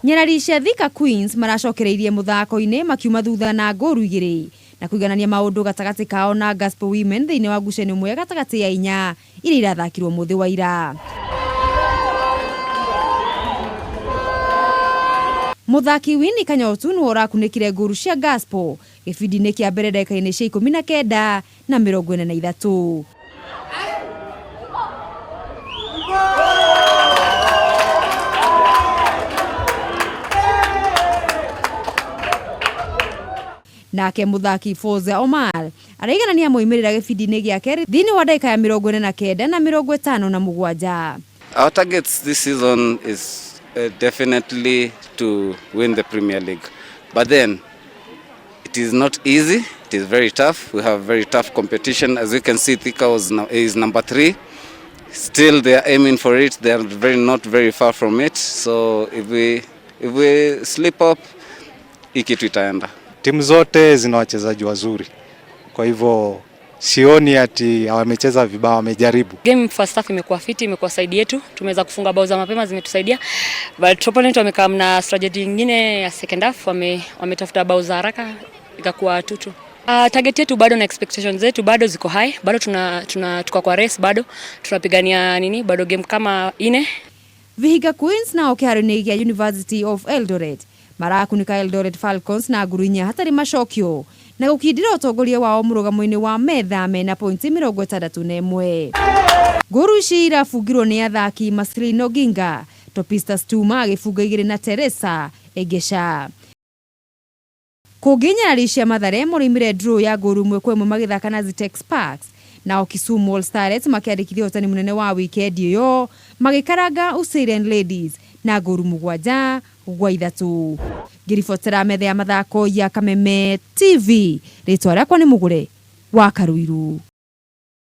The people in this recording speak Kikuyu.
Nyarari cia Thika Queens maracokereirie mũthako-inĩ makiuma thutha na ngũru 2 na kũiganania maũndũ gatagatĩ kao na Gospel Women thĩinĩ wa ngucanio ĩmwe gatagatĩ ya 4 iria irathakirwo mũthĩ wa ira. Mũthaki Winnie Kanyotu nĩwe ũrakunĩkire ngũru cia Gospel gĩbindi-inĩ kĩa mbere ndagĩka-inĩ cia 19 na 43. Nake mũthaki Fozia Omar araiganania moimĩrĩra gĩbindi-inĩ gĩa kerĩ thĩinĩ wa ndagĩka ya 49 na 57. Our targets this season is definitely to win the Premier League. But then it is not easy. It is very tough. We have very tough competition. As you can see, Thika is number 3. Still they are aiming for it. They are not very far from it. So if we slip up, hii kitu itaenda. Timu zote zina wachezaji wazuri. Kwa hivyo sioni ati wamecheza vibaya, wamejaribu. Game first half imekuwa fiti, imekuwa side yetu. Tumeweza kufunga bao za mapema, zimetusaidia. But opponent wamekaa na strategy nyingine ya second half, wametafuta bao za haraka ikakuwa 2-2. Target yetu bado na expectations zetu bado ziko high, bado tuko kwa race, bado tunapigania nini, bado game kama 4. Vihiga Queens nao kĩharo-inĩ gĩa University of Eldoret marakunĩka Eldoret Falcons na nguru 4 hatarĩ macokio na gũkindĩra ũtongoria wao mũrũgamo-inĩ wa metha mena pointi 61. Nguru ici irabungirwo nĩ athaki Marcelino Oginga, Topista Stuma agĩbunga 2 na Teresa Egesha. Kũngĩ Nyarari cia Mathare mũrĩmire draw ya ngũru 1-1 magĩthaka na Zitex Sparks. Nao Kisumu All Starlets makĩandĩkithia ũhotani mũnene wa wikendi ĩyo magĩkaranga Userian Ladies na ngũru 7-3. Ngĩribotera metha ya mathako ya Kameme TV, rĩtwa rĩakwa nĩ Mũgũre wa Karuiru.